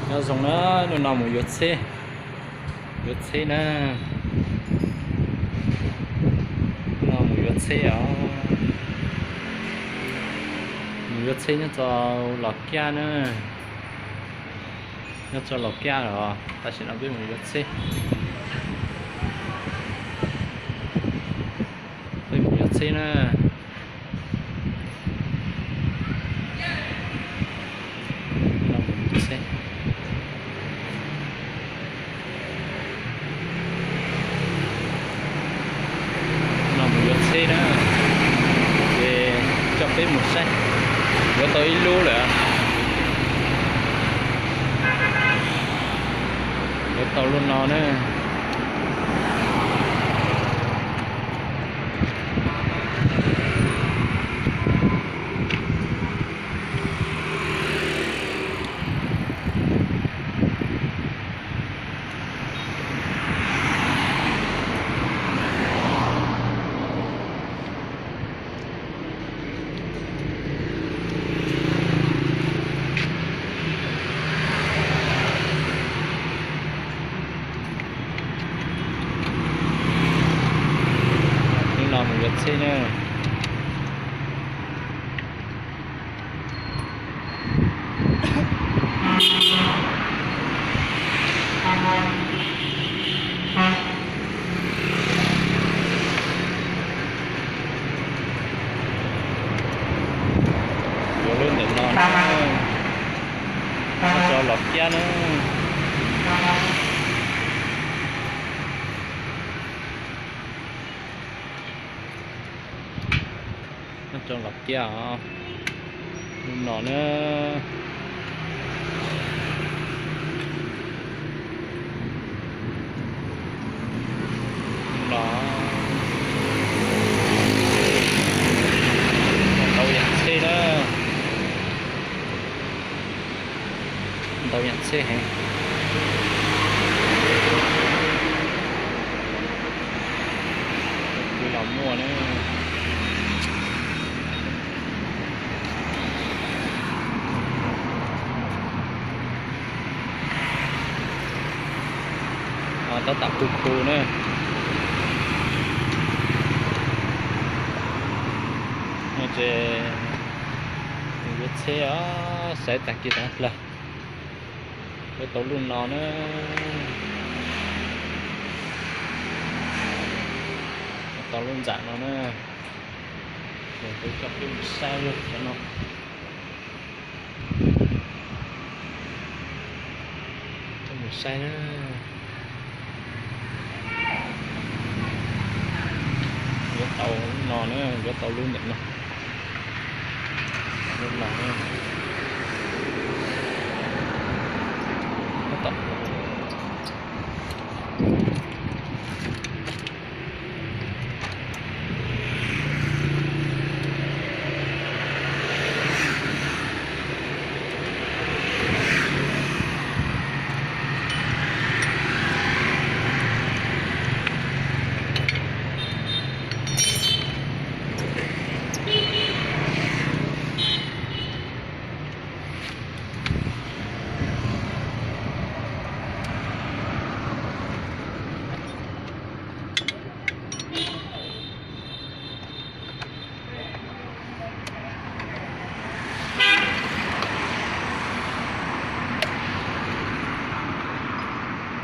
Nyob zoo na, hnub no mus yuav tsheb, yuav tsheb na, hnub no mus yuav tsheb os. Mus yuav tsheb nyob rau Los Kiab na, nyob rau Los Kiab los tam sim no peb mus yuav tsheb, peb mus yuav tsheb na. No mus yuav tsheb na, ces coj peb mus saib, yuav tau ib lub lawm, yuav tau lub no na. Hnub no mus yuav tsheb na. Yuav lub ntawm no na, nyob rau Los Kiab na. Nyob rau Los Kiab os, lub no na. Lub no ntau yam tsheb na, ntau yam tsheb heev. Twb los muaj na. Tab tom khu khu na. No ces mus yuav tsheb os, xaiv tag kis tag hlawg. Yuav tau lub no na, yuav tau lub nram no na. Ces kuv coj peb mus saib cov no. Coj mus saib na. Yuav tau lub no na, yuav tau lub ntawm no. Lub no na.